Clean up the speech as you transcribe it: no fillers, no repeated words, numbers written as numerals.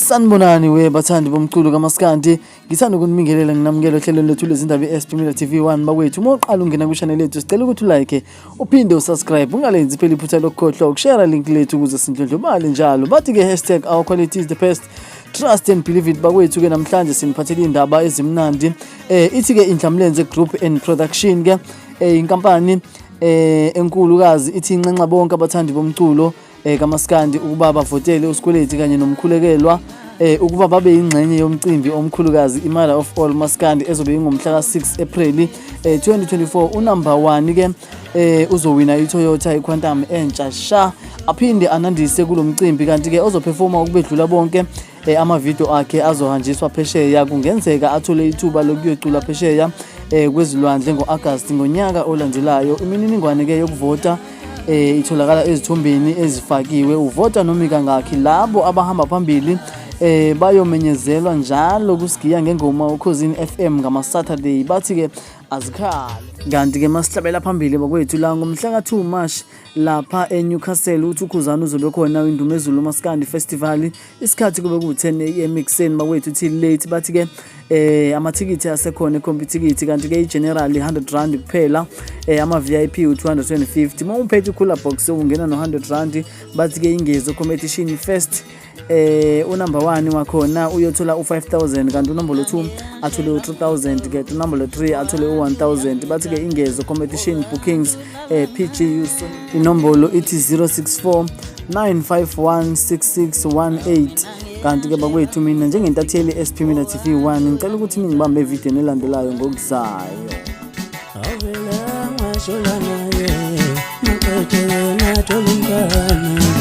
Sanibonani we bathandi bomculo kaMaskandi. Ngithanda ukunibingelela nginamukela ohlelweni lwethu lwezindaba i-SP Media TV 1 bakwethu. Uma uqala ungena kwi-channel yethu sicela ukuthi ulike uphinde usubscribe ungalenzi phela iphutha lokukhohlwa ukushare link lethu ukuze sindlondlobale njalo. Bathi ke hashtag our quality is the best. Trust and believe it bakwethu ke namhlanje siniphathele indaba ezimnandi. Ithi ke Indlamlenze Group and Production ke inkampani enkulukazi ithi inxenxa bonke abathandi bomculo kaMaskandi ukuba bavotele uSkweleti kanye noMkhulekelwa ukuba babe yingxenye yomcimbi omkhulukazi iMother of All Maskandi ezobe ingomhla ka-6 April 2024. Unumber 1 ke uzowina iToyota iQuantum entsha sha aphinde anandise kulomcimbi, kanti ke ozoperforma ukubedlula bonke amavidiyo akhe azohanjiswa phesheya, kungenzeka athole ithuba lokuyocula phesheya kwezilwandle ngo-Agasti ngonyaka olandelayo. Imininingwane ke yokuvota itholakala ezithombeni ezifakiwe. Uvota noma kangakhi, labo abahamba phambili bayomenyezelwa njalo kusigiya ngengoma uKhozini FM ngama Saturday. Bathi ke azikhale. Kanti ke masihlabela phambili bakwethu, la ngomhla ka-2 March lapha eNewcastle uthi uKhuzani uzobe khona Indumezulu Maskandi Festival, isikhathi kube ku-10 am ekuseni bakwethu till late. Bathi ke amathikithi asekhona eComputicket, kanti ke i-general R100 kuphela, ama VIP u250. Uma uphethe cooler box ungena no R100. Bathi ke ingezo competition first, unumber 1 wakhona uyothola u5000, kanti unumber 2 athole u3000, ke unumber 3 athole u1000. Bathi ke ingezo competition bookings, PGU, inombolo ithi 064 951 6618. Kanti ke bakwethu, mina njengentatheli SP Media TV 1 ngicela ukuthi ningibambe evidiyweni elandelayo ngokuzayo. Awela ngashola naye maqede yena athola umntwana.